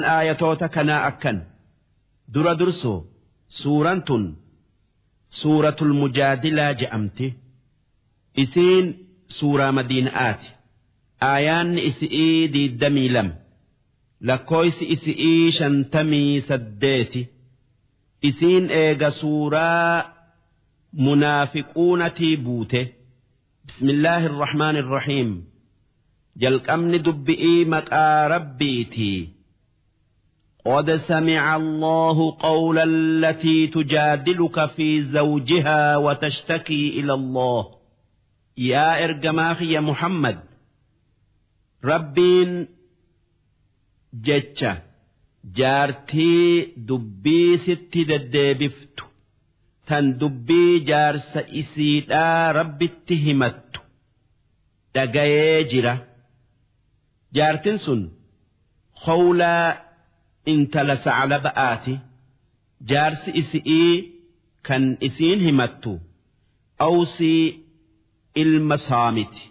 Aayatoota kanaa akkan dura durso suuraan tun suuratul mujaadilaa je'amti. Isiin suuraa madiina'aati. Aayaanni isi'ii 22, lakkooysi isi'ii 58. Isiin eega suuraa munaafiquunatii buute. Bismillaahi irrahmaani irrahiim. Jalqabni dubbi'ii maqaa rabbiitii. قد سمع الله قول التي تجادلك في زوجها وتشتكي إلى الله. يا إرجماخي يا محمد، ربين جتشا جارتي دبي ست ددبفت تن دبي جارس إسيدا ربي اتهمت دقايجرة. جارتن سن خولا intala Saclaba'aati. Jaarsi isi'ii kan isiin himattu Awsii ilma Saamiti.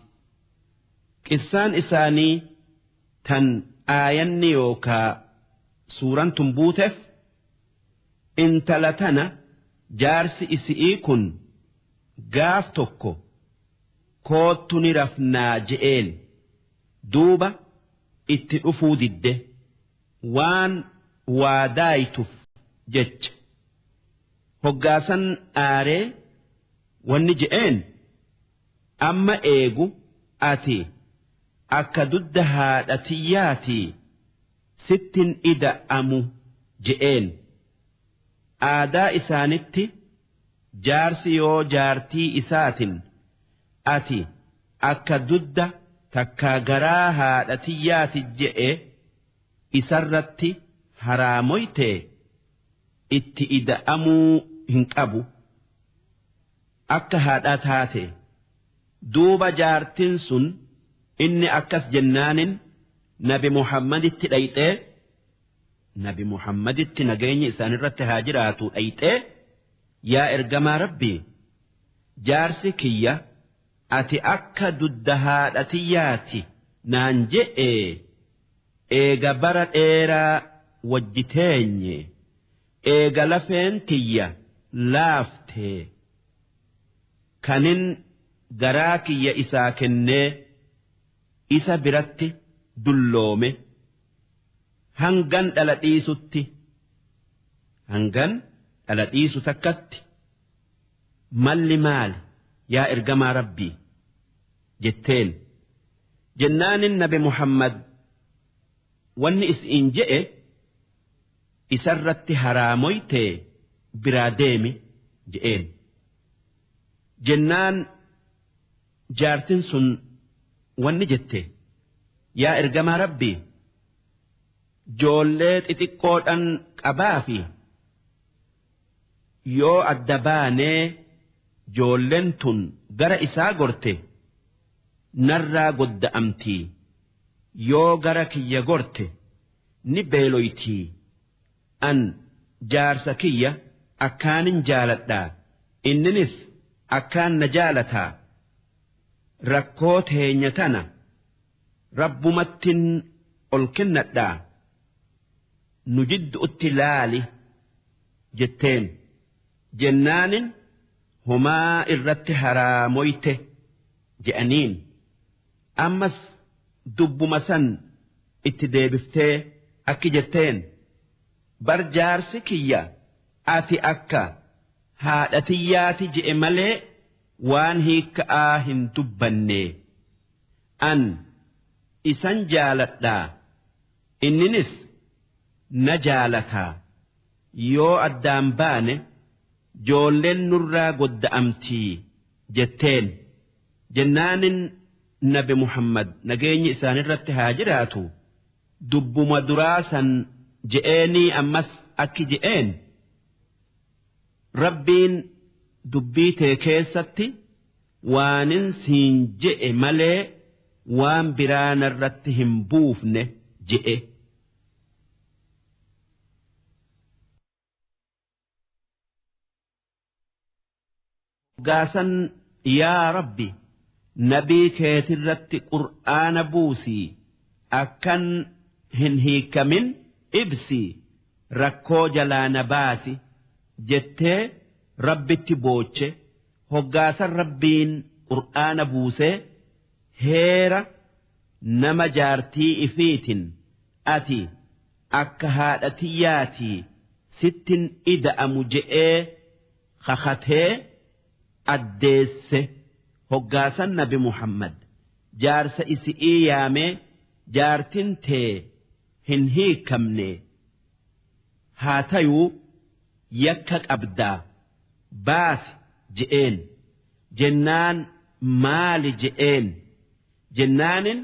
Qissaan isaanii tan aayanni yookaa suuraan tun buuteef, intala tana jaarsi isi'ii kun gaaf tokko koottu ni rafnaa je'een, duuba itti dhufuu didde waan waadaaytuuf jecha. Hoggaasan aaree wanni je'een, amma eegu ati akka dudda haadha tiyyaatii sittin ida'amu je'een. Aadaa isaanitti jaarsi yoo jaartii isaatin ati akka dudda takkaa garaa haadha tiyyaati je'e, isarratti haraamoyte itti ida'amuu hin qabu akka haadhaa taate. Duuba jaartin sun inni akkas jennaanin Nabi Muhammaditti dhayxee, Nabi Muhammaditti nageenyi isaanirratti haa jiraatu dhayxee, yaa ergamaa rabbii, jaarsi kiyya ati akka dudda haadha tiyyaati naan je'e, eega bara dheeraa wajji teenye, eega lafeen tiyya laafte, kanin garaa kiyya isaa kennee isa biratti dulloome, hangan dhala dhiisutti, hangan dhala dhiisu takkatti malli maali yaa ergamaa rabbii jetteen. Jennaanin Nabi Muhammad wanni isiin je'e, isarratti haraamoyte, biraa deemi je'een. Jennaan jaartin sun wanni jette, yaa ergamaa rabbii, joollee xixiqqoodhan qabaa fi yoo adda baanee joolleen tun gara isaa gorte narraa godda'amtii, yoo gara kiyya gorte ni beeloytii, an jaarsa kiyya akkaanin jaaladhaa, inninis akkaan na jaalataa, rakkoo teenya tana rabbumattin ol kennadhaa, nu jidduutti laali jetteen. Jennaanin homaa irratti haraamoyte je'aniin. Ammas dubbuma san itti deebiftee akki jetteen, bar jaarsi kiyya ati akka haadha tiyyaati je'e malee waan hiikka'aa hin dubbanne, an isan jaaladhaa, inninis na jaalataa, yoo addaan baane joolleen nurraa godda'amtii jetteen. Jennaanin Nabi Muhammad nageenyi isaanirratti haa jiraatu dubbuma duraa san je'eenii ammas akki je'een, rabbiin dubbii tee keessatti waanin siin je'e malee waan biraa narratti hin buufne je'e. Gaasan yaa rabbi, nabii keetirratti qur'aana buusii akkan hin hiikamin Ibsi, rakkoo jalaa na baasi jettee Rabbitti booche. Hoggaasan Rabbiin Qur'aana buusee heera nama jaartii ifiitin ati akka haadha tiyyaatii sittin ida'amu je'ee kakatee addeesse. Hoggaasan nabi Muhammad jaarsa isi'ii yaamee, jaartin tee hin hiikamne, haa tayuu yakka qabdaa, baasi je'een. Jennaan maali je'een? Jennaanin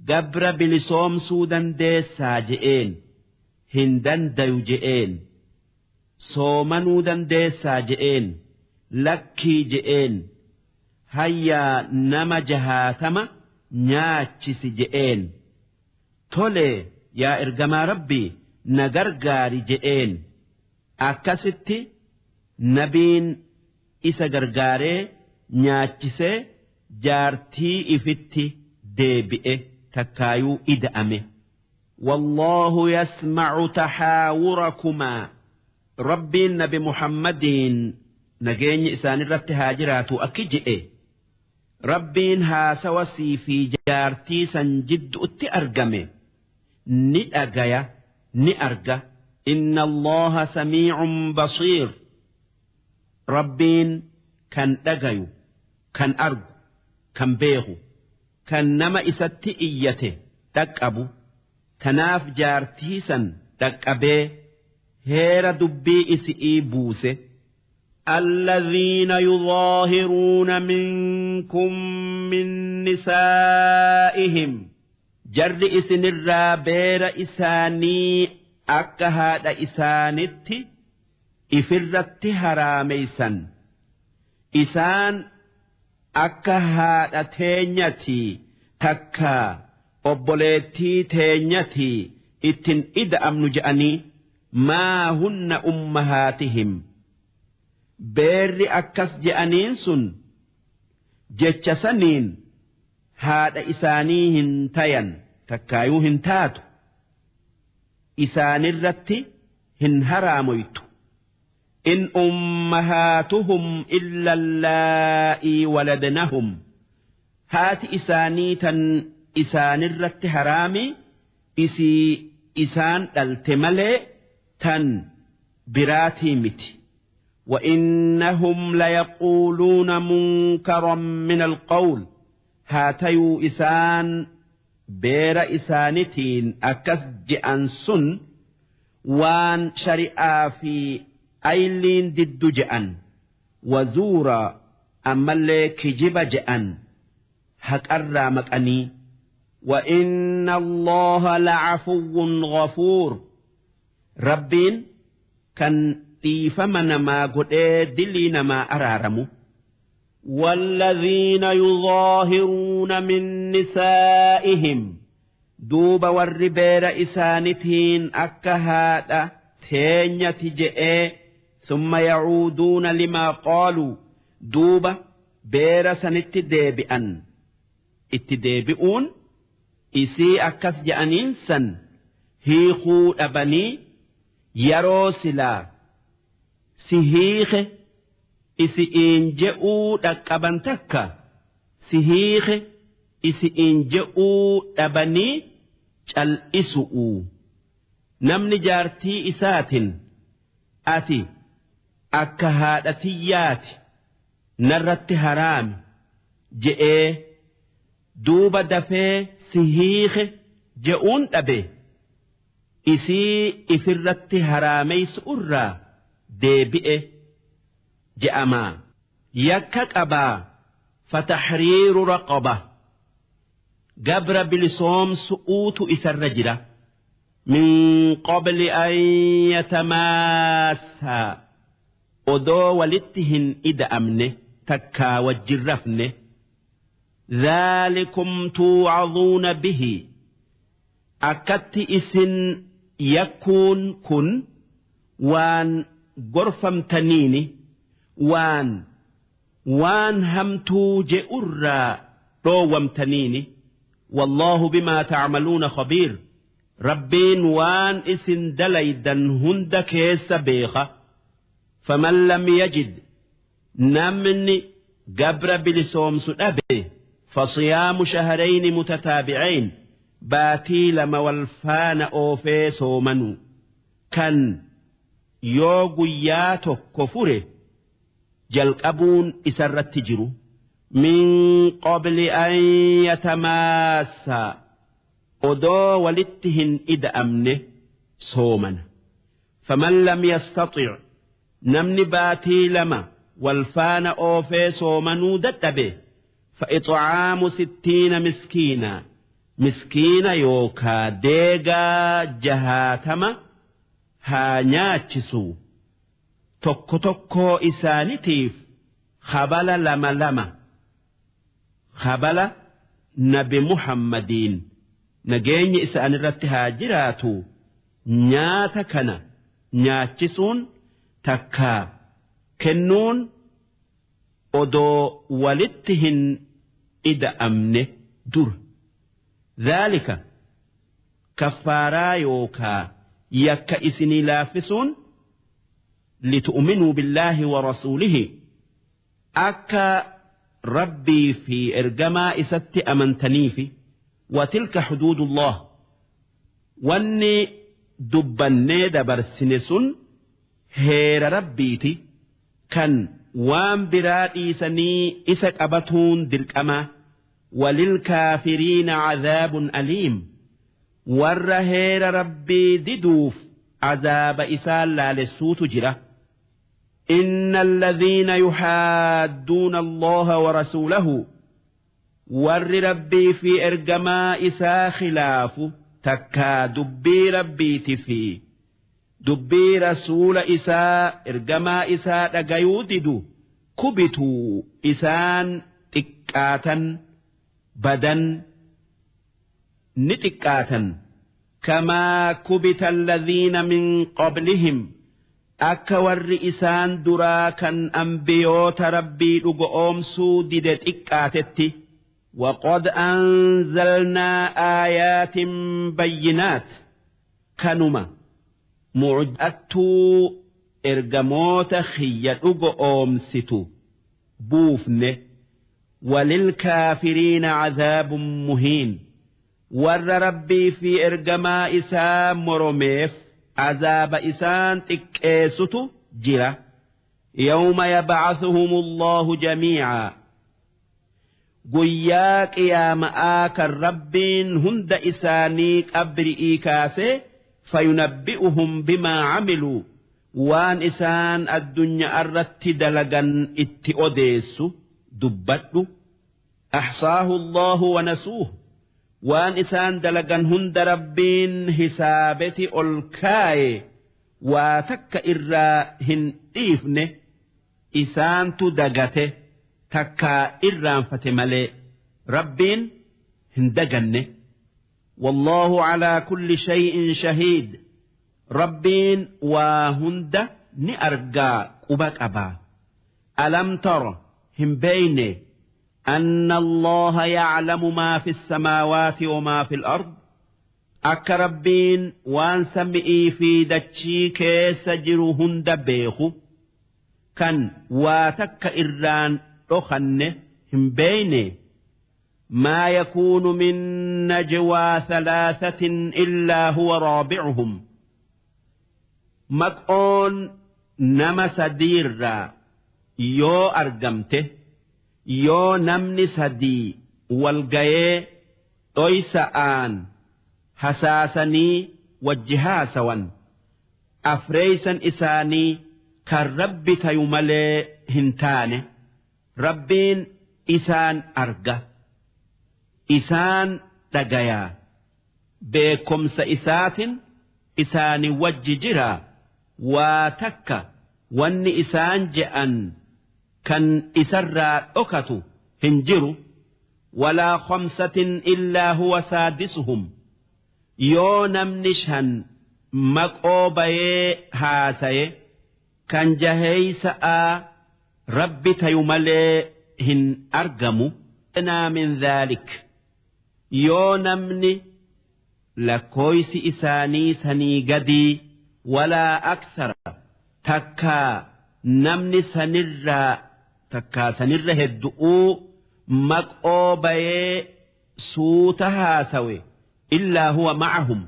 gabra bilisoomsuu dandeessaa je'een. Hin dandayu je'een. Soomanuu dandeessaa je'een. Lakkii je'een. Hayyaa, nama 60 nyaachisi je'een. Tole yaa ergamaa Rabbii, na gargaari je'een. Akkasitti nabiin isa gargaaree nyaachisee jaartii ifitti deebi'e, takkaayuu ida'ame. والله يسمع تحاوركما. Rabbiin nabi Muhammadiin, nageenyi isaanirratti haa jiraatu, akki je'e: Rabbiin haasawa sii fi jaartii san jidduutti argame ni dhagaya, ni arga. إن الله سميع بصير. Rabbiin kan dhagayu, kan argu, kan beeku, kan nama isatti iyyate dhaqqabu. Kanaaf jaartii san dhaqqabee heera dubbii isi'ii buuse. الذين يظاهرون منكم من نسائهم، jarri isinirraa beera isaanii akka haadha isaanitti ifirratti haraameysan, isaan akka haadha teenyatii takka obboleettii teenyatii ittin ida'amnu je'anii. ما هن أمهاتهم. Beerri akkas je'aniin sun jecha saniin haadha isaanii hin tayan, takkaayuu hin taatu, isaanirratti hin haraamoytu. إن أمهاتهم إلا اللائي ولدنهم. Haati isaanii tan isaanirratti haraami isii isaan dhalte malee tan biraatii miti. وإنهم ليقولون منكرا من القول. Haa tayuu isaan beera isaanitiin akkas je'an sun waan shari'aa fi ayliin diddu je'an. وزورا، ammallee kijiba je'an haqarraa maqanii. وإن الله لعفو غفور. Rabbiin kan dhiifama namaa godhee dilii namaa araaramu. والذين يظاهرون من نسائهم. Duuba warri beera isaanitiin akka haadha teenyati je'ee، ثم يعودون لما قالوا، duuba beera sanitti deebi'an. Itti deebi'uun isii akkas je'aniin san hiikuu dhabanii, yeroo silaa si hiike isi'iin je'uu dhaqqaban takka si hiike isi'iin je'uu dhabanii cal'isu'u. Namni jaartii isaatin ati akka haadha tiyyaati, narratti haraami je'ee, duuba dafee si hiike je'uun dhabe, isii ifirratti haraameysu irraa deebi'e je'amaa yakka qabaa. فتحرير رقبة، gabra bilisoomsu'uutu isarra jira. من قبل أن يتماسا، odoo walitti hin ida'amne takkaa wajjin rafne. ذلكم توعظون به. Akkatti isin yakkuun kun waan gorfamtaniini, waan hamtuu je'urraa dhoowwamtaniini. والله بما تعملون خبير. Rabbiin waan isin dalaydan hunda keessa beeka. Faman lam yajid, namni gabra bilisoomsu dhabe, fasiyaamu shahrayni mutataabicayn, baatii lama wal faana oofee soomanuu, kan yoo guyyaa tokko fure jalqabuun isarratti jiru. Min qabli an yatamaassaa, odoo walitti hin ida'amne soomana. Faman lam yastaxic, namni baatii lama wal faana oofee soomanuu dadhabe, fa'ixcaamu 60 miskiina, miskiina yookaa deegaa 60 haa nyaachisu, tokko tokkoo isaanitiif habala lama lama. Habala Nabi Muhammadiin nageenyi isaanirratti haa jiraatu nyaata kana nyaachisuun takkaa kennuun odoo walitti hin ida'amne dura. Dhaalika kaffaaraa yookaa yakka isinii laaffisuun, litu'minuu billaahi wa rasuulihi, akka Rabbii fi ergamaa isatti amantaniifi. Wa tilka xuduudullah, wanni dubbannee dabarsine sun heera Rabbiiti kan waan biraa dhiisanii isa qabatuun dirqamaa. Walilkaafiriina cadaabun aliim, warra heera Rabbii diduuf azaaba isaan laalessuutu jira. Inna alladhiina yuhaadduuna Allaha wa rasuulahu, warri Rabbii fi ergamaa isaa khilaafu takkaa dubbii Rabbiiti fi dubbii rasuula isaa ergamaa isaa dhagayuu didu, kubituu isaan xiqqaatan, badan, ni xiqqaatan. Kamaa kubita alladhiina min qablihim, akka warri isaan duraa kan anbiyoota Rabbii dhugo'oomsuu dide xiqqaatetti. Waqad anzalnaa aayaatin bayyinaat, kanuma mucjattuu ergamoota kiyya dhugo'oomsitu buufne. Walilkaafiriina cadaabun muhiin, warra Rabbii fi ergamaa isaa moromeef azaaba isaan xiqqeessutu jira. Yawma yab'athuhum Allahu jamii'aa, guyyaa qiyaama'aa kan Rabbiin hunda isaanii qabri'ii kaasee, fayunabbi'uhum bimaa camiluu, waan isaan addunyaa irratti dalagan itti odeessu dubbadhu. Axsaahu Allahu wa nasuuh, waan isaan dalagan hunda Rabbiin hisaabeti ol kaaye, waa takka irraa hin dhiifne, isaantu dagate takkaa irraanfate malee Rabbiin hin daganne. Wallaahu calaa kulli shay'in shahiid, Rabbiin waa hunda ni argaa quba qabaa. Alam tara, hin beeyne, anna Allaha ya'lamu maa fi samaawaati wa maa fi al-ard, akka Rabbiin waan sami'ii fi dachii keessa jiru hunda beeku, kan waa takka irraan dhokanne hin beeyne? Maa yakuunu min najwaa thalaasatin illaa huwa raabi'uhum, maqoon nama sadiirraa yoo argamte, yoo namni sadii wal gayee dhoysa'aan hasaasanii wajji haasawan, afreeysan isaanii kan Rabbi tayu malee hin taane. Rabbiin isaan arga, isaan dhagayaa, beekkomsa isaatin isaani wajji jira, waa takka wanni isaan je'an kan isarraa dhokatu hin jiru. Walaa khamsatin illaa huwa saadisuhum, yoo namni shan maqoo bayee haasaye, kan jaheeysa'aa Rabbi tayu malee hin argamu. Min dhaalik, yoo namni Lakkooysi isaanii sanii gadii, walaa akthara, takkaa namni sanirraa takkaa sanirra heddu'uu maqoo bayee suuta haasawe, illaa huwa ma'ahum,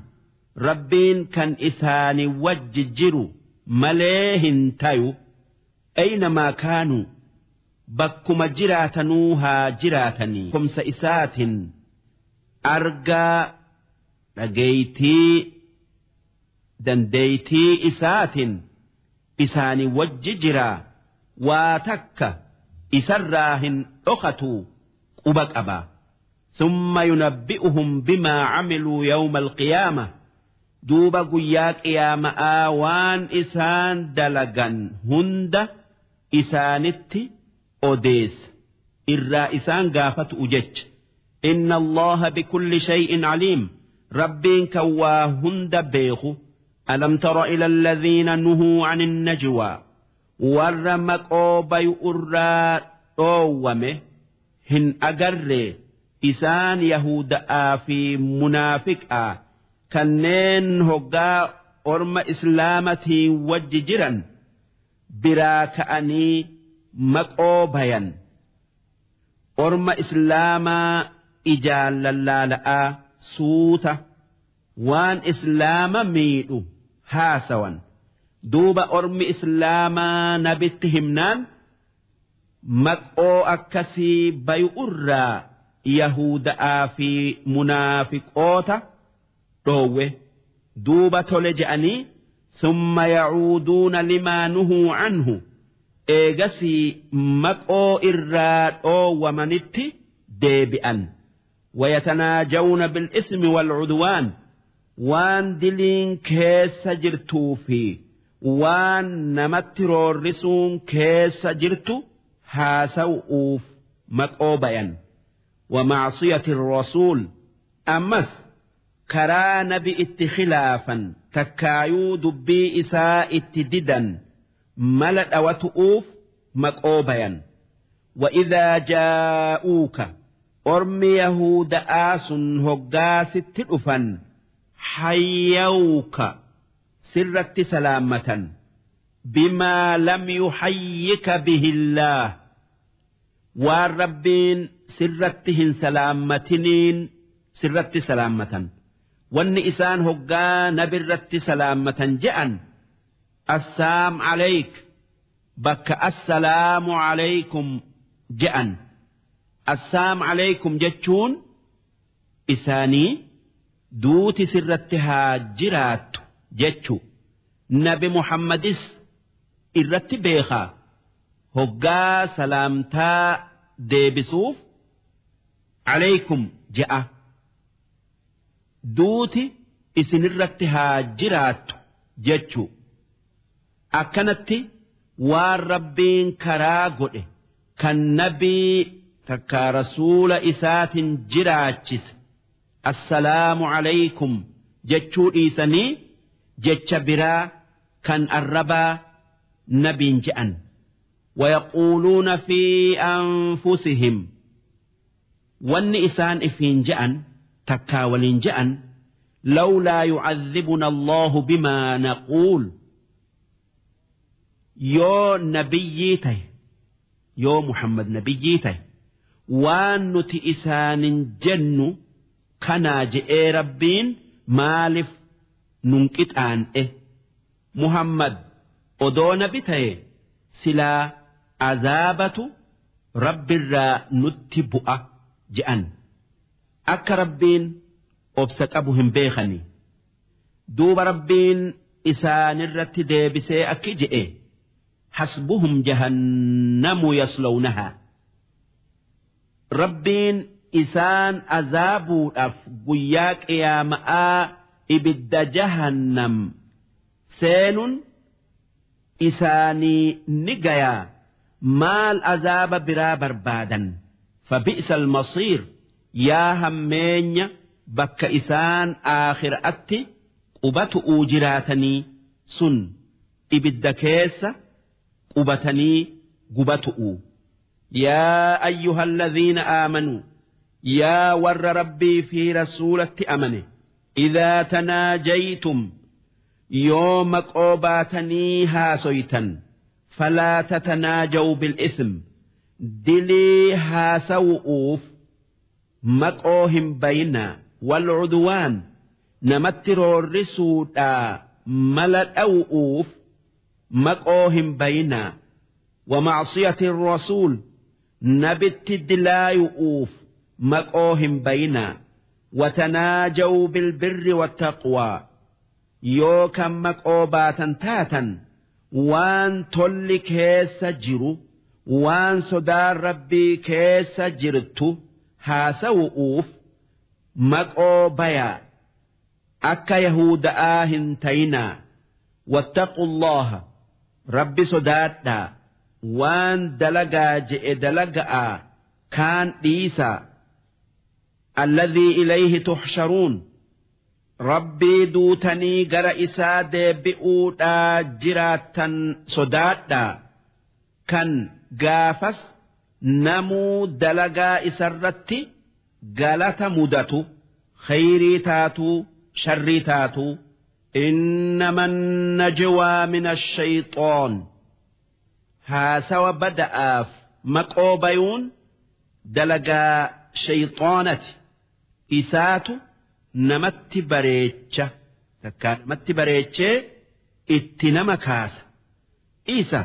Rabbiin kan isaani wajji jiru malee hin tayu. Aynamaa kaanuu, bakkuma jiraatanuu haa jiraatanii, komsa isaatin argaa, dhageeytii, dandeeytii isaatin isaani wajji jiraa, waa takka isarraa hin dhokatuu, quba qaba. Thumma yunabbi'uhum bimaa camiluu yawma alqiyaama, duuba guyyaa qiyaama'aa waan isaan dalagan hunda isaanitti odeessa, irraa isaan gaafatu'u jecha. Inna Allaha bikulli shay'in caliim, Rabbiin kan waa hunda beeku. Alam tara ila alladhiina nuhuu 'ani najwaa, warra maqoo bayu'urraa dhoowwame hin agarree? Isaan yahuda'aa fi munaafiqaa, kanneen hoggaa orma islaamatiin wajji jiran biraa ka'anii maqoo bayan, orma islaamaa ijaan lallaala'aa suuta waan islaama miidhu haasawan. Duuba ormi islaamaa nabitti himnaan, maqoo akkasii bayu'urraa yahuda'aa fi munaafiqoota dhoowwe. Duuba tole je'anii, thumma yacuuduuna limaa nuhuu canhu, eegasii maqoo irraa dhoowwamanitti deebi'an. Wayatanaajawna bil'ismi walcudwaan, waan diliin keessa jirtuu fi waan namatti roorrisuun keessa jirtu haasaw'uuf maqoo bayan. Wa macsiyati rasuul, ammas karaa nabi itti khilaafan takkaayuu dubbii isaa itti didan mala dhawatu'uuf maqoo bayan. Wa idhaa jaa'uuka, ormi yahuda'aa sun hoggaa sitti dhufan, hayyawuka, sirratti salaammatan, bimaa lam yuhayyika bihillaah, waan Rabbiin sirratti hin salaammatiniin sirratti salaammatan. Wanni isaan hoggaa nabirratti salaammatan je'an assaam alayk bakka assalaamu alaykum je'an. Assaam alaykum jechuun isaanii duuti sirratti haa jiraattu jechu. Nabi Muhammadis irratti beekaa, hoggaa salaamtaa deebisuuf alaykum je'a, duuti isinirratti haa jiraattu jechu. Akkanatti waan Rabbiin karaa godhe kan nabii takkaa rasuula isaatin jiraachise assalaamu alaykum jechuu dhiisanii jecha biraa kan arrabaa nabiin je'an. Wayaquuluuna fi anfusihim, wanni isaan ifiin je'an takkaa waliin je'an, lawlaa yu'adhibuna Allahu bimaa naquul, yoo nabiyyii tahe, yoo Muhammad nabiyyii tahe, waan nuti isaanin jennu kanaa je'ee Rabbiin maalif nun qixaan'e? Muhammad odoo nabi tahe silaa azaabatu Rabbirraa nutti bu'a je'an. Akka Rabbiin obsa qabu hin beekani. Duuba Rabbiin isaanirratti deebisee akki je'e: hasbuhum jahannamu yaslawnahaa, Rabbiin isaan azaabuudhaaf guyyaa qiyaama'aa ibidda jahannam seenun isaanii ni gayaa, maal azaaba biraa barbaadan? Fabi'sa almasiir, yaa hammeenya bakka isaan aakhira'atti qubatu'uu jiraatanii sun, ibidda keessa qubatanii gubatu'u. Yaa ayyuhalladhiina aamanuu, yaa warra Rabbii fi rasuulatti amane. Idhaa tanaajaytum yoo maqoo baatanii haasoytan falaa tatanaajaw bil-ism dilii haasawu'uuf maqoo hin bayinaa wal-cudwaan namatti roorrisuudhaa mala dhawu'uuf maqoo hin bayinaa ومعصية الرسول nabitti dilaayu'uuf maqoo hin bayinaa وتناجوا بالبر والتقوى yoo kan maqoo baatan taatan waan tolli keessa jiru waan sodaan rabbii keessa jirtu haasawu'uuf maqoo bayaa akka yahuda'aa hin tayinaa واتقوا الله rabbi sodaadhaa waan dalagaa je'e dalaga'aa kaan dhiisaa الذي إليه تحشرون rabbii duutanii gara isaa deebi'uudhaa jiraattan sodaadhaa kan gaafas namuu dalagaa isarratti galata mudatu khayrii taatuu sharrii taatuu إنما النجوى من الشيطان haasawa bada'aaf maqoo bayuun dalagaa shayxaanati isaatu namatti bareecha takkaa namatti bareechee itti nama kaasa isa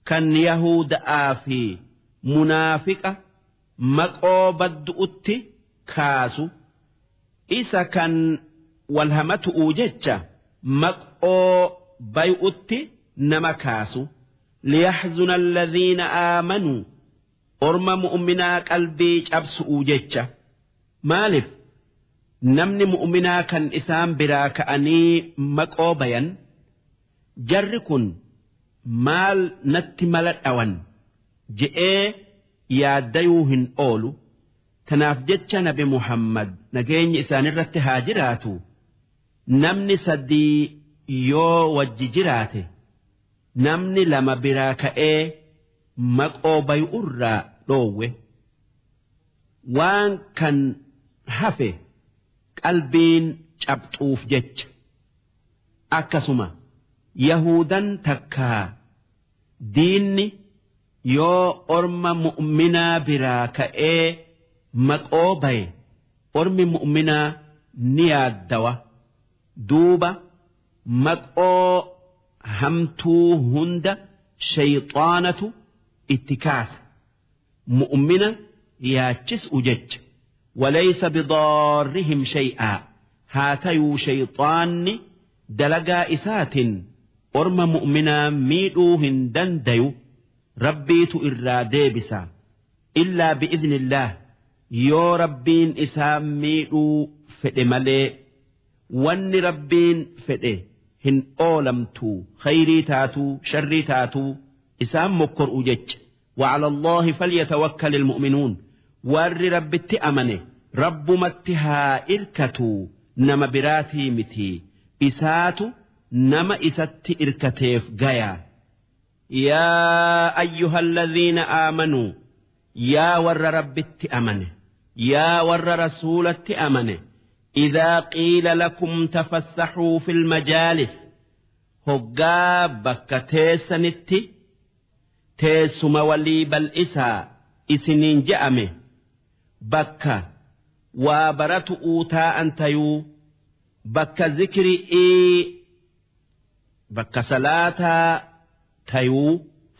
kan yahuda'aa fi munaafiqa maqoo baddu'utti kaasu isa kan walhamatu'uu jecha maqoo bay'utti nama kaasu ليحزن الذين آمنوا orma mu'minaa qalbii cabsu'uu jecha maaliif namni mu'minaa kan isaan biraa ka'anii maqoo bayan jarri kun maal natti mala dhawan je'ee yaaddayuu hin oolu tanaaf jecha nabi Muhammad nageenyi isaanirratti haa jiraatu namni sadii yoo wajji jiraate namni lama biraa ka'ee maqoo bay'urraa dhoowwe waan kan hafe qalbiin cabxuuf jecha akkasuma yahudan takkaa diinni yoo orma mu'minaa biraa ka'ee maqoo baye ormi mu'minaa ni yaaddawa duuba maqoo hamtuu hunda shayxaanatu itti kaasa mu'mina yaachis'u jecha وليس بضارهم شيئا haa tayuu shayxaanni dalagaa isaatin orma mu'minaa miidhuu hin dandayu rabbiitu irraa deebisa إلا بإذن الله yoo rabbiin isaa miidhuu fedhe malee wanni rabbiin fedhe hin oolamtu khayrii taatuu sharrii taatuu isaan mokkor'u jecha وعلى الله فليتوكل المؤمنون warri rabbitti amane rabbumatti haa irkatuu nama biraatii miti isaatu nama isatti irkateef gaya يا أيها الذين آمنوا yaa warra rabbitti amane yaa warra rasuulatti amane إذا قيل لكم تفسحوا في المجالس hoggaa bakka teessanitti teessuma walii bal'isaa isiniin je'ame bakka waa baratu'uu taa'an tayuu bakka zikri'ii bakka salaataa tayuu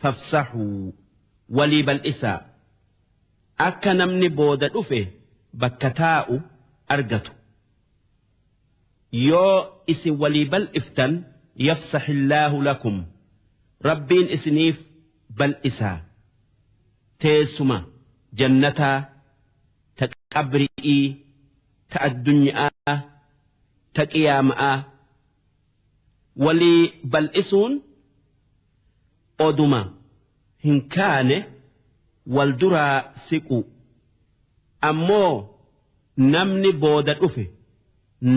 فافسحوا walii bal'isaa akka namni booda dhufe bakka taa'u argatu yoo isin walii bal'iftan يفسح الله لكم rabbiin isiniif bal'isaa teessuma jannataa ta qabri'ii ta addunyaa ta qiyaama'aa walii bal'isuun oduma hin kaane wal duraa siqu ammoo namni booda dhufe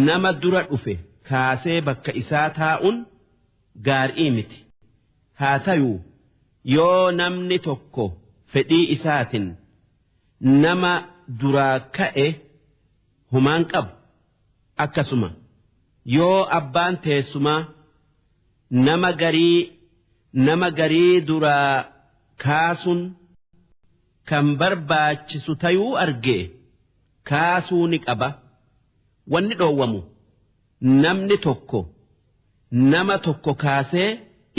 nama dura dhufe kaasee bakka isaa taa'uun gaarii miti haa tayuu yoo namni tokko fedhii isaatiin nama duraa ka'e humaan qabu Akkasuma yoo abbaan teessumaa nama garii nama garii duraa kaasun kan barbaachisu tayuu arge kaasuu ni qaba. Wanni dhoowwamu namni tokko nama tokko kaasee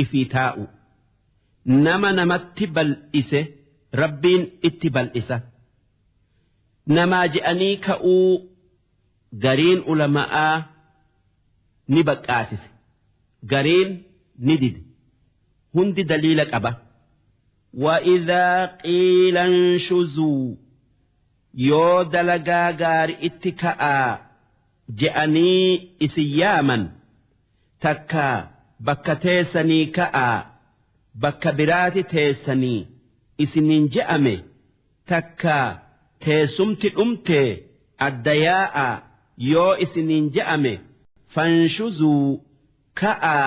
ifii taa'u. Nama namatti bal'ise Rabbiin itti bal'isa. Namaa je'anii ka'uu gariin ulama'aa ni baqqaasise, gariin ni dide. Hundi daliila qaba. Wa'idhaa qiila nshuzuu, yoo dalagaa gaari'itti ka'aa je'anii isin yaaman, takkaa bakka teessanii ka'aa bakka biraati teessanii isiniin je'ame, takkaa teessumti dhumtee adda yaa'aa yoo isiniin je'ame, fanshuzuu, ka'aa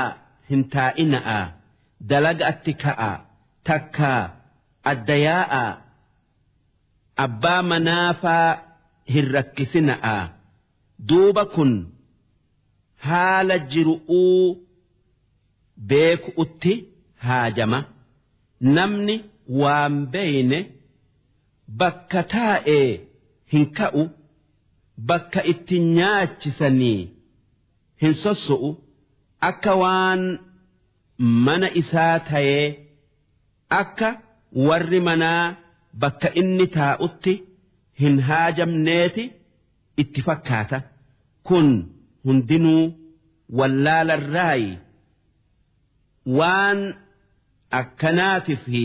hin taa'ina'aa, dalaga'atti ka'aa takkaa adda yaa'aa, abbaa manaafaa hin rakkisina'aa. Duuba kun haala jiru'uu beeku'utti haajama. Namni waan beeyne bakka taa'ee hin ka'u, bakka itti nyaachisanii hin sosso'u, akka waan mana isaa tayee, akka warri manaa bakka inni taa'utti hin haajamneeti itti fakkaata. Kun hundinuu wallaalarraayi. Waan akkanaatii fi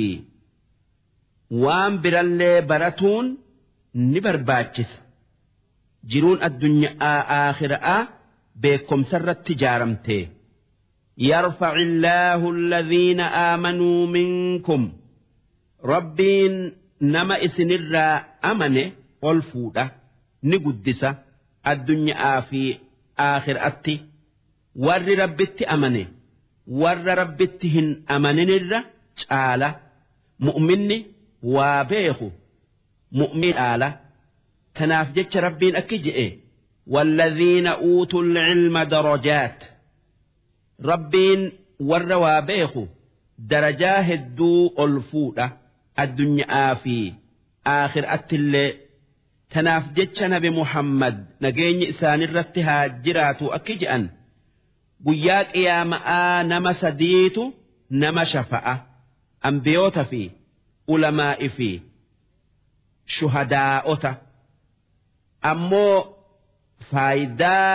waan birallee baratuun ni barbaachisa. Jiruun addunyaa aakhira'aa beekomsarratti jaaramte. يرفع الله الذين آمنوا منكم, Rabbiin nama isinirraa amane ol fuudha, ni guddisa addunyaa fi aakhiraatti. Warri Rabbitti amane warra Rabbitti hin amaninirra caala. Mu'minni waa beeku mu'min caala. Tanaaf jecha Rabbiin akki je'e: والذين أوتوا العلم درجات. Rabbiin warra waa beeku darajaa hedduu ol fuudha addunyaa fi aakhiraattillee. Tanaaf jecha Nabi Muhammad, nageenyi isaanirratti haa jiraatu, akki je'an: guyyaa qiyaama'aa nama sadiitu nama shafa'a: ambiyoota fi ulamaa'i fi shuhadaa'ota. Ammoo faayidaa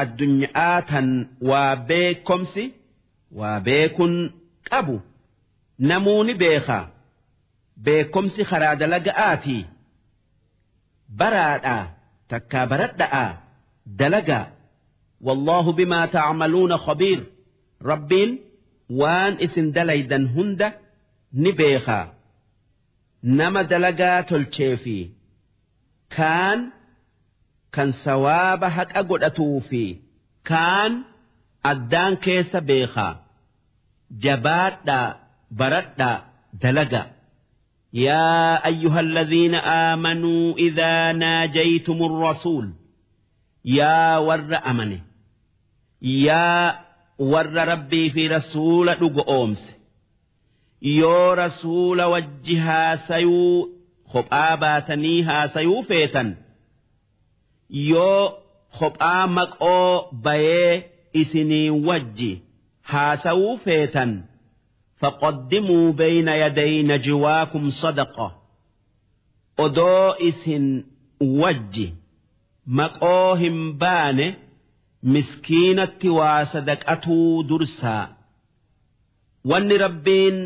addunyaa tan waa beekomsi waa beekun qabu namuuni beeka. Beekomsi karaa dalaga'aatii baraadhaa takkaa baradha'aa dalagaa. والله بما تعملون خبير, Rabbiin waan isin dalaydan hunda ni beekaa. Nama dalagaa tolchee fi kaan kan sawaaba haqa godhatuu fi kaan addaan keessa beekaa. Jabaadhaa, baradhaa, dalagaa. يا أيها الذين آمنوا إذا ناجيتم الرسول, yaa warra amane, yaa warra Rabbii fi rasuula dhugoomse, yoo rasuula wajji haasayuu kophaa baatanii haasayuu feetan, yoo kophaa maqoo bayee isinii wajji haasawuu feetan, فقدموا بين يدي نجواكم صدقة, odoo isin wajji maqoo hin baane miskiinatti waa sadaqatuu dursaa. Wanni Rabbiin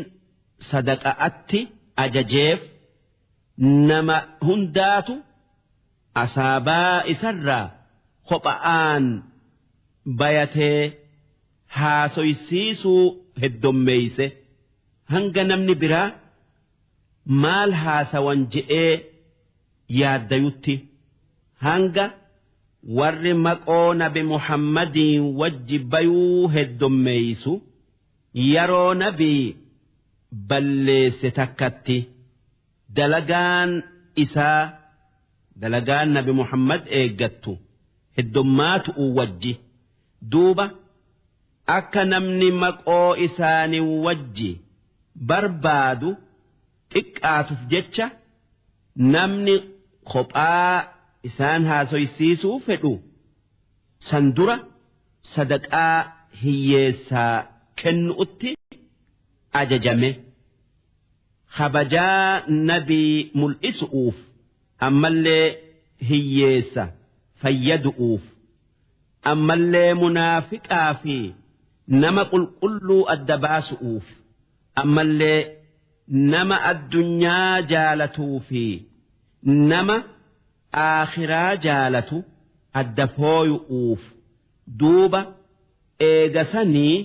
sadaqa'atti ajajeef nama hundaatu asaabaa isarraa kopha'aan bayatee haasoysiisuu heddommeeyse, hanga namni biraa maal haasawan je'ee yaaddayutti, hanga warri maqoo Nabi Muhammadiin wajji bayuu heddommeeysu yeroo nabii balleesse takkatti dalagaan isaa, dalagaan Nabi Muhammad eeggattu Heddummaatu'u wajji duuba akka namni maqoo isaanii wajji barbaadu xiqqaatuf jecha namni kophaa isaan haasoysiisuu fedhu san dura sadaqaa hiyyeessaa kennu'utti ajajame kabajaa nabii mul'isu'uuf ammallee hiyyeessa fayyadu'uuf ammallee munaafiqaa fi nama qulqulluu adda baasu'uuf ammallee nama addunyaa jaalatuu fi nama aakhiraa jaalatu adda fooyu'uuf duuba eegasanii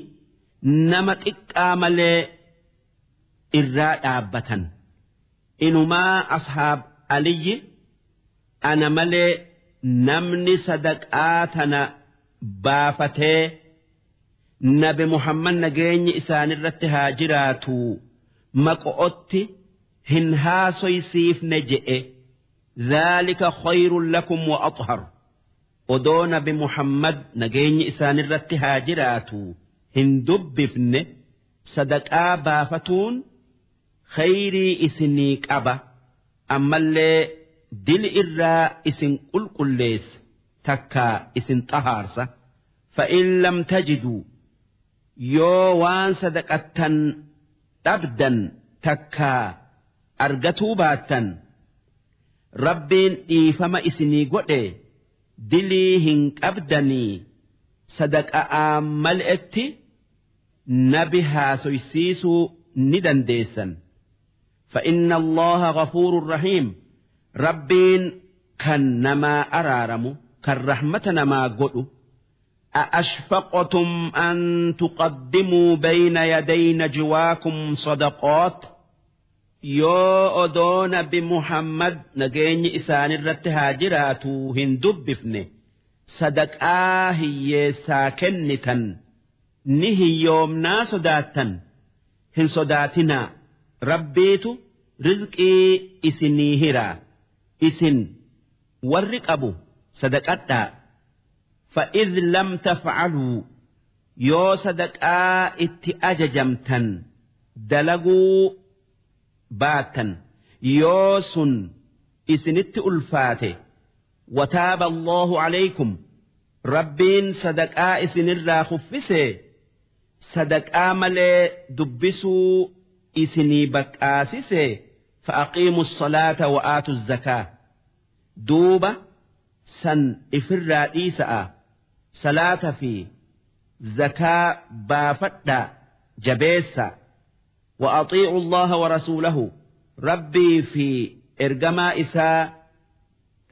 nama xiqqaa malee irraa dhaabbatan. Inumaa ashaab Aliyyi ana malee namni sadaqaa tana baafatee nabi Muhammad nageenyi isaanirratti haa jiraatu maqo'otti hin haasoysiifne je'e. Dhaalika khayrun lakum wa athhar. Odoo nabi Muhammad nageenyi isaanirratti haa jiraatu hin dubbifne sadaqaa baafatuun khayrii isinii qaba ammallee dili irraa isin qulqulleessa takkaa isin xahaarsa. Fa'in lam tajiduu yoo waan sadaqattan dhabdan takkaa argatuu baattan Rabbiin dhiifama isinii godhe dilii hin qabdanii sadaqa'aan mal'etti nabi haasoysiisuu ni dandeessan. فإن الله غفور رحيم Rabbiin kan namaa araaramu kan rahmata namaa godhu. أأشفقتم أن تقدموا بين يدي نجواكم صدقات yoo odoo nabi Muhammad nageenyi isaanirratti haa jiraatu hin dubbifne sadaqaa hiyyeessaa kennitan ni hiyyoomnaa sodaattan hin sodaatinaa Rabbiitu rizqii isinii hiraa isin warri qabu sadaqadhaa. فإذ لم تفعلوا yoo sadaqaa itti ajajamtan dalaguu baattan yoo sun isinitti ulfaate وتاب الله عليكم Rabbiin sadaqaa isinirraa kuffise sadaqaa malee dubbisuu isinii baqqaasise فأقيموا الصلاة وآتوا الزكاة duuba san ifirraa dhiisa'a salaata fi zakaa baafadhaa jabeessa. وأطيعوا الله ورسوله Rabbii fi ergamaa isaa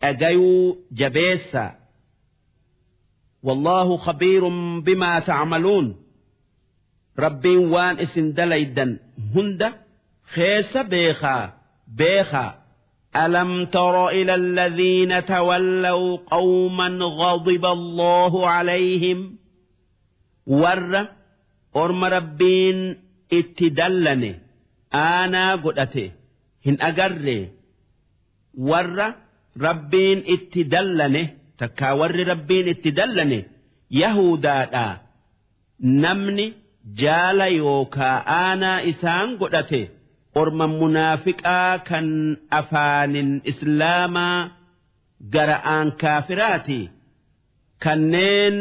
dhagayuu jabeessa. والله خبير بما تعملون Rabbiin waan isin dalaydan hunda keessa beekaa beekaa. ألم تر إلى الذين تولوا قوما غضب الله عليهم warra orma Rabbiin itti dallane aanaa godhate hin agarre warra Rabbiin itti dallane takkaa warri Rabbiin itti dallane Yahudaadha namni jaala yookaa aanaa isaan godhate orma munaafiqaa kan afaanin islaamaa gara'aan kaafiraati kanneen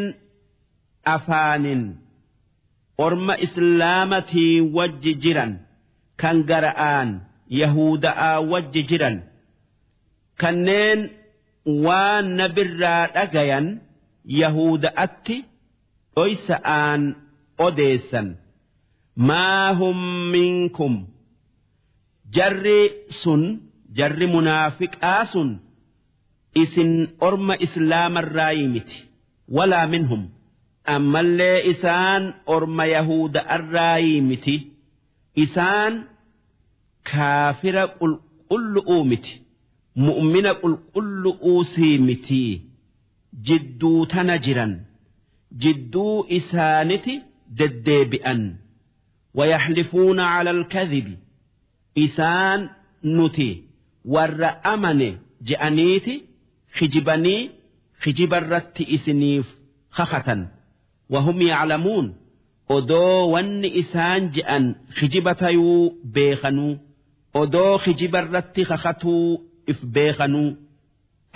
afaanin orma islaamatii wajji jiran kan gara'aan Yahuda'aa wajji jiran kanneen waan nabirraa dhagayan Yahuda'atti dhoysa'aan odeessan. ما هم منكم jarri sun jarri munaafiqaa sun isin orma islaamarraayi miti ولا منهم ammallee isaan orma Yahuda'arraayi miti isaan kaafira qulqullu'uu miti mu'mina qulqullu'uusii miti jidduu tana jiran jidduu isaaniti deddeebi'an. ويحلفون على الكذب isaan nuti warra amane je'aniiti kijibanii Kijibarratti isiniif kakatan. Wahum yaclamuun, odoo wanni isaan je'an kijiba tayuu beekhanuu, odoo kijibarratti kakatuu if beekhanuu.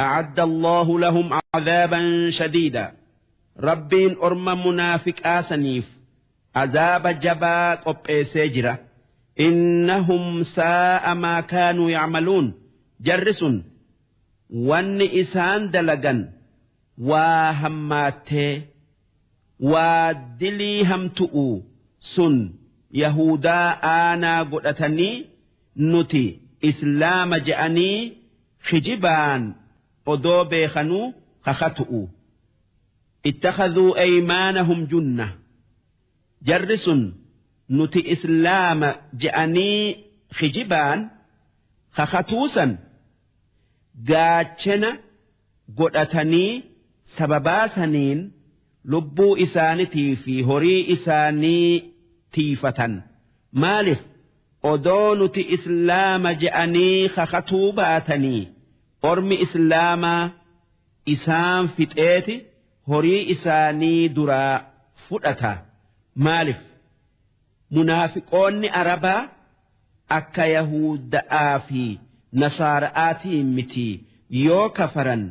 A'adda Allahu lahum 'adhaaban shadiida, Rabbiin orma munaafiqaa saniif azaaba jabaa qopheessee jira. Innahum saa'a maa kaanuu yacmaluun, jarri sun wanni isaan dalagan waa hammaattee, waa dilii hamtu'u. Sun yahudaa aanaa godhatanii nuti islaama je'anii kijibaan odoo beekhanuu kakatu'u. Ittakhadhuu aymaanahum junna, jarri sun nuti islaama je'anii kijibaan kakatuusan gaachena godhatanii sababaa saniin lubbuu isaanitii fi horii isaanii tiifatan. Maalif? Odoo nuti islaama je'anii kakatuu baatanii ormi islaamaa isaan fixeeti horii isaanii duraa fudhata. Maalif? Munaafiqoonni Arabaa akka Yahudda'aa fi Nasaara'aatiin miti. Yoo kafaran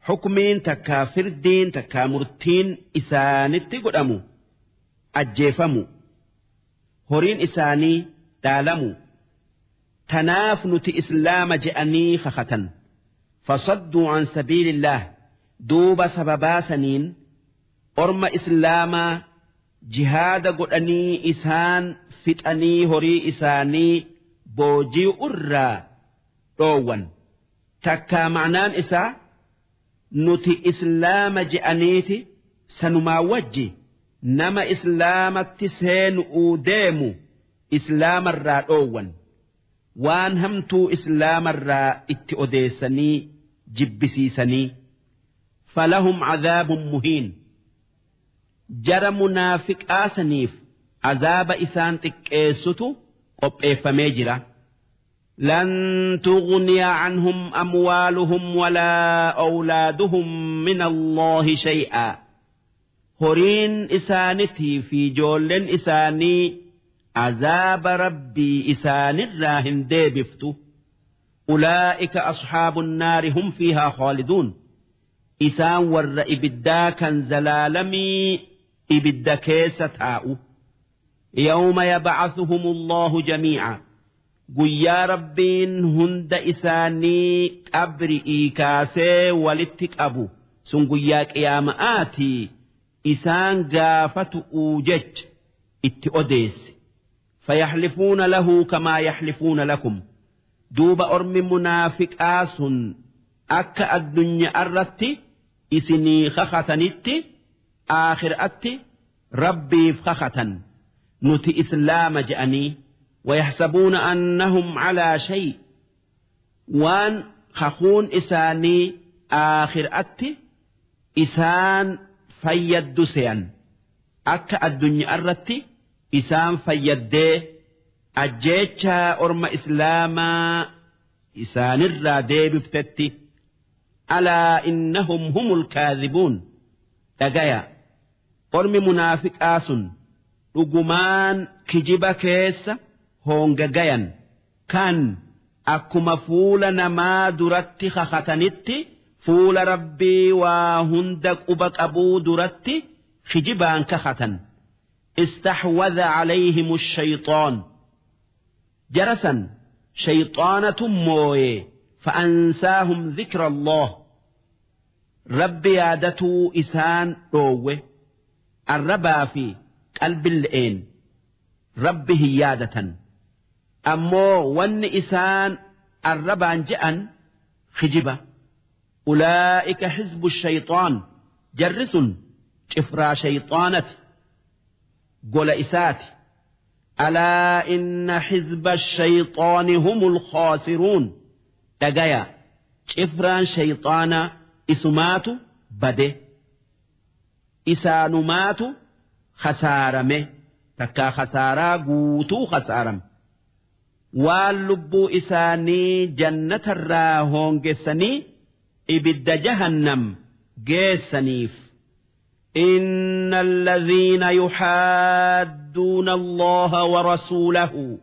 hukmiin takkaa firdiin takkaa murtiin isaanitti godhamu ajjeefamu, horiin isaanii dhaalamu. Tanaaf nuti islaama je'anii kakatan. Fasadduu an sabiilillaah, duuba sababaa saniin orma islaamaa jihaada godhanii isaan fixanii horii isaanii booji'u irraa dhoowwan. Takkaa ma'naan isaa nuti islaama je'aniiti sanumaa wajji nama islaamatti seenu'uu deemu islaamarraa dhoowwan, waan hamtuu islaamarraa itti odeessanii jibbisiisanii. Falahum cadaabun muhiin, jara munaafiqaa saniif azaaba isaan xiqqeessutu qopheeffamee jira. Lan tughniya canhum amwaaluhum walaa awlaaduhum min Allaahi shay'a, horiin isaanitii fi ijoolleen isaanii azaaba Rabbii isaanirraa hin deebiftu. Ulaa'ika asxaabu nnaari hum fiihaa khaaliduun, isaan warra ibiddaa kan zalaalamii ibidda keessa taa'u. Yawma yab'athuhum Allahu jamii'a, guyyaa Rabbiin hunda isaanii qabri'ii kaasee walitti qabu, sun guyyaa qiyaama'aatii isaan gaafatu'uu jecha itti odeesse. Fayaxlifuuna lahu kamaa yaxlifuuna lakum, duuba ormi munaafiqaa sun akka addunyaarratti isinii kakatanitti aakhiraatti Rabbiif kakatan nuti islaama je'anii. Wayaxsabuuna annahum calaa shay, waan kakuun isaanii aakhiraatti isaan fayyaddu seyan, akka addunyaarratti isaan fayyaddee ajjeechaa orma islaamaa isaanirraa deebiftetti. Alaa innahum humul kaadhibuun, dhagaya, ormi munaafiqaa sun dhugumaan kijiba keessa hoongagayan, kan akkuma fuula namaa duratti kakatanitti fuula Rabbii waa hunda quba qabuu duratti kijibaan kakatan. Istaxwadha calayhim shayxaan, jara san shayxaanatu mooye. Fa'ansaahum dhikra Allah, Rabbi yaadatuu isaan dhoowwe. Arrabaa fi qalbille'een Rabbi hin yaadatan, ammoo wanni isaan arrabaan je'an kijiba. Ulaa'ika xizbu shayxaan, jarri sun cifraa shayxaanati, gola isaati. Alaa inna xizba shayxaani humul khaasiruun, dhagaya, cifraan shayxaana isumaatu bade, isaanumaatu khasaarame, takkaa khasaaraa guutuu khasaarame. Waan lubbuu isaanii jannatarraa hoongessanii ibidda jahannam. geessaniif. إن الذين يحادون الله ورسوله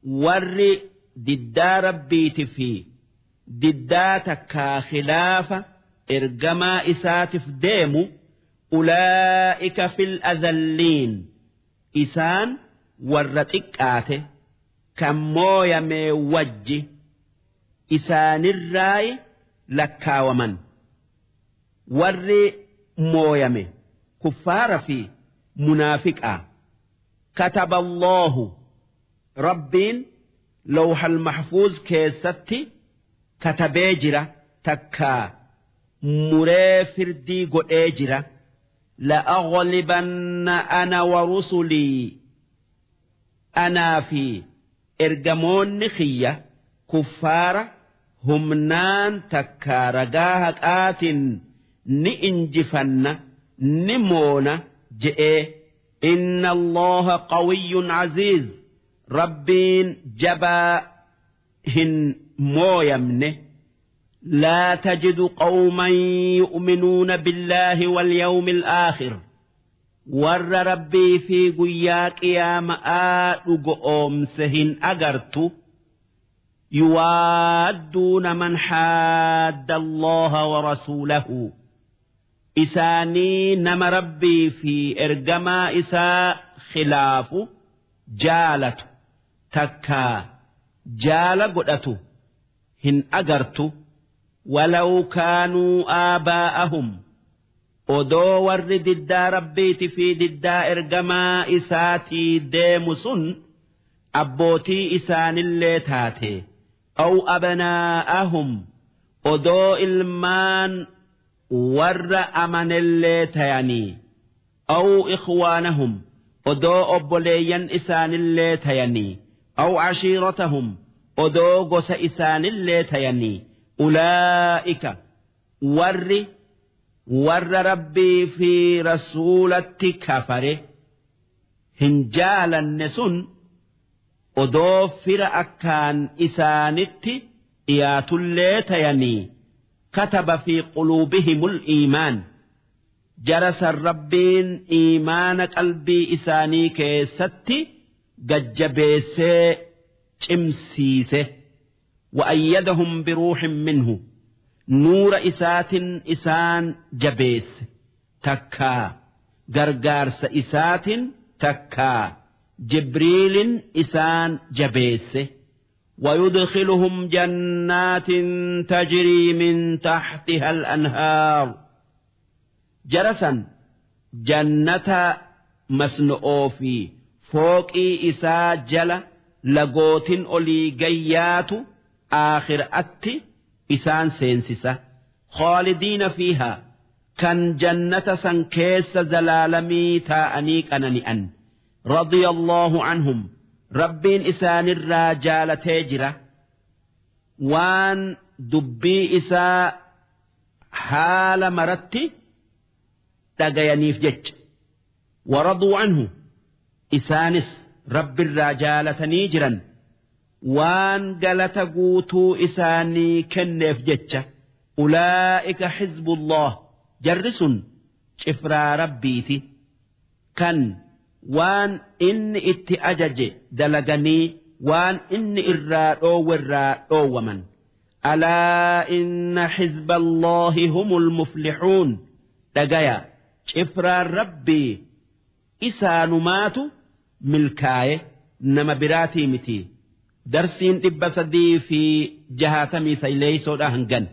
ور ددا ربيت في ددا تكا خلاف إرجما إساتف ديمو أولئك في الأذلين إسان ورتكاته كمويا مي وجه إسان الراي لكاومن ور مويمه كفار في منافقة. كتب الله ربين لوح المحفوظ كيستي كتبيجرة تكا مرافردي قد لأغلبن أنا ورسلي أنا في إرجمون خية كفار همنان تكا رجاهك آت ni injifanna ni moona je'ee. Inna Allaha qawiyyun aziiz rabbiin jabaa hin mooyamne. Laa tajidu qawman yu'minuuna billaahi wal yawmil aakhir warra rabbii fi guyyaa qiyaama'aa dhugoomse hin agartu. Yuwaadduuna man haadda Allaha wa rasuulahu isaanii nama rabbii fi ergamaa isaa khilaafu jaalatu takkaa jaala godhatu hin agartu. Walaw kaanuu aabaa'ahum odoo warri diddaa rabbiiti fi diddaa ergamaa isaatii deemu sun abbootii isaanillee taate aw abnaa'ahum odoo ilmaan warra amanellee tayanii aw ikhwaanahum odoo obboleeyyan isaanillee tayanii aw cashiiratahum odoo gosa isaanillee tayanii. Ulaa'ika warri warra rabbii fi rasuulatti kafare hin jaalanne sun odoo fira akkaan isaanitti dhiyaatullee tayanii. كتب في قلوبهم الإيمان جرس الربين إيمان قلبي إساني كيستي قجبيسي شمسيسي وأيدهم بروح منه نور إسات إسان جبيس تكا غرغارس إسات تكا جبريل إسان جبيس. ويدخلهم جنات تجري من تحتها الأنهار جرسا جنة مسنؤوفي فوقي إسا جل لقوت أولي جيات آخر أتي إسان سينسسة خالدين فيها كان جنة سنكيس زلالمي تأنيك أنني أن رضي الله عنهم ربين إسان الرجال تجرة وان دبي إساء حال مرتي تغيانيف جج ورضوا عنه إسانس رب الرجال تنيجرا وان قلت قوتو إساني كنف جج. أولئك حزب الله جرس شفرا ربيتي كان waan inni itti ajaje dalaganii waan inni irraa dhoowwerraa dhoowwaman. Alaa inna xizba Allaahi humul muflixuun dhagaya cifraan rabbii isaanumaatu milkaaye nama biraatii miti. Darsiin 369 hangan.